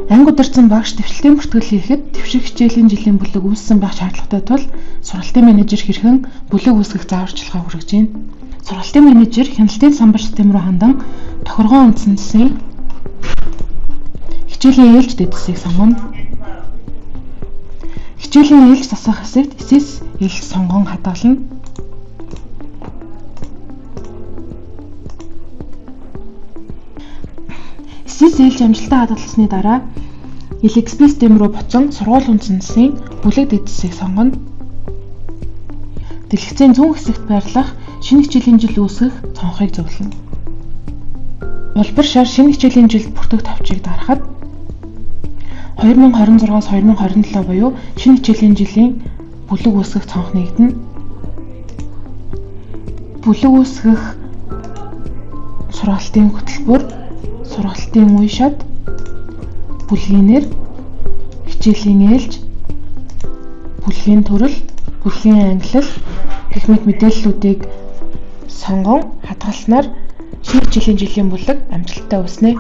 Анги удирдсан багш дэвшлэлтийн бүртгэл хийхэд дэвших хичээлийн жилийн бүлэг үүссэн байх шаардлагатай тул сургалтын менежер хэрхэн бүлэг үүсгэх зааварчилгаа хүргэж байна. Сургалтын менежер хяналтын самбар систем рүү хандан тохиргоон үндсэнсийн хичээлийн ээлж дэдсийг сонгоно. Хичээлийн ээлж засах хэсэгт SS ээлж сонгон хадгална. SS ээлж амжилттай хадгалсаны дараа LXP систем рүү буцан сургууль үндсэнсийн бүлэг дэдсийг сонгоно. Дэлгэцийн зүүн хэсэгт байрлах шинэ хичээлийн жил үүсгэх цонхыг зөвлөнө. Улбар шар шинэ хичээлийн жилд бүртгэх товчийг дарахад 2026-аас 2027 буюу шинэ хичээлийн жилийн бүлэг үүсгэх цонх нэгдэнэ. Бүлэг үүсгэх сургалтын хөтөлбөр, сургалтын үе шат, бүлгийн нэр, хичээлийн ээлж, бүлгийн төрөл, бүлгийн ангилал гэх мэт мэдээллүүдийг сонгон хадгалснаар шинэ хичээлийн жилийн бүлэг амжилттай үүснэ.